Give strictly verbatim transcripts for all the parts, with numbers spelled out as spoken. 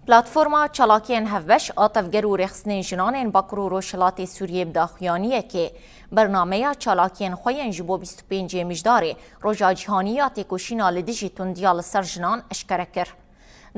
Platforma Çalakiyên Hevbeş a Tevger û Rêxistinên Jinan ên Bakur û Rojhilatê Sûriyê bi daxuyaniyekê bernameya çalakiyên xwe yên ji bo bîst û pêncê Mijdarê, Roja Cîhanî ya Têkoşîna li Dijî Tundiya li Ser Jinan, eşkere kir.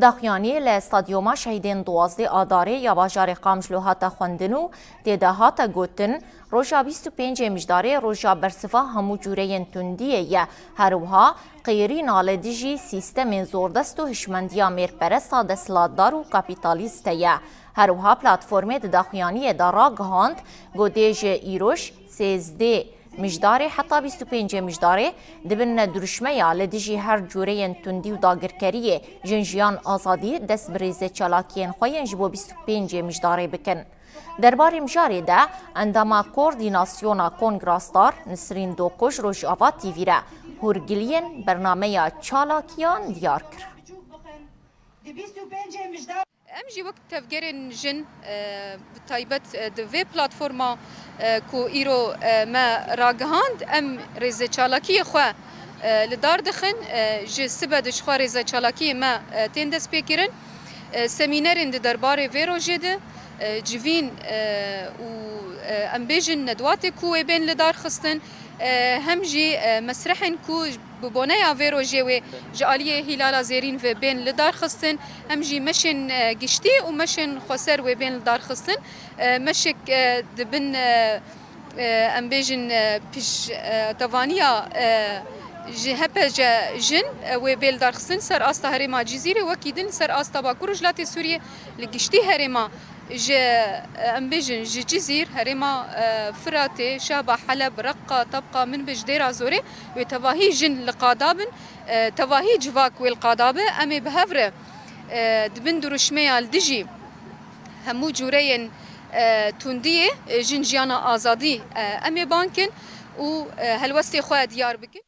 Daxuyaniyê li Stadyuma Şehîdên duwazdeh Adarê ya bajarê Qamclo hate xwendin û tê de hate gotin, Roja bîst û pêncê Mijdarê roja bersiva hemû cûreyên tundiyê ye, her wiha qêrîna li dijî sîstemên zordest û hişmendiya mêrperesta desthilatdar û kapîtalîst heye. Her wiha platformê di daxuyaniyê de ragihand, ku dê ji îroj sêzdeh Mijdarê heta bîst û pêncê Mijdarê di bin duruşmeya li dijî her cûreyên tundî û dagirkeriyê jin, jiyan, azadî dest bi rêzê çalakiyên xwe yên ji bo bîst û pêncê Mijdarê bikin. Derbarê mijarê de endama Koordînasyona Kongra Star Nisrîn Dokuj Rojava T V re hûrgiliyên bernameya çalakiyan diyar kir. Em jî wek tevgerên jin, e, bi taybet, e, di vê platforma, e, ku îro, e, me ragihand, em rêzê çalakiyê xwe, e, li dar dixin, e, ji sibe de ji xwe rêzê çalakiyê me, e, tên destpêkirin. E, semînerên di derbarê vê rojê de, e, civîn, e, û, e, em bêjin nedwatê ku wê bên li dar xistin, e, hem jî, e, mesrehên ku bi boneya vê rojê wê ji aliyê Hîlala Zêrîn ve bên li dar xistin, hem jî meşên, e, giştî û meşên xweser wê bên li dar xistin. E, meşek, e, di bin, e, e, em bêjin, e, pij, e, tevaniya, e, ji H P C jin, e, wê bê li dar xistin ser asta herêma Cizîrê, wekî din ser asta Bakur Rojhilatê Sûriyê, li giştî herêma ji, e, em bêjin ji Cizîr, herêma, e, Firatê, Şehba, Heleb, Reqqa, Tebqa, min bi ji Dêra Zorê wê tevahî jin li qada bin, e, tevahî civak wê li qada be. Em ê bi hev re, e, di bin duruşmeya li dijî hemû cûreyên, e, tundiyê, e, jin, jiyana, azadî, e, em ê ban kin û, e, helwestê xwe diyar bikin.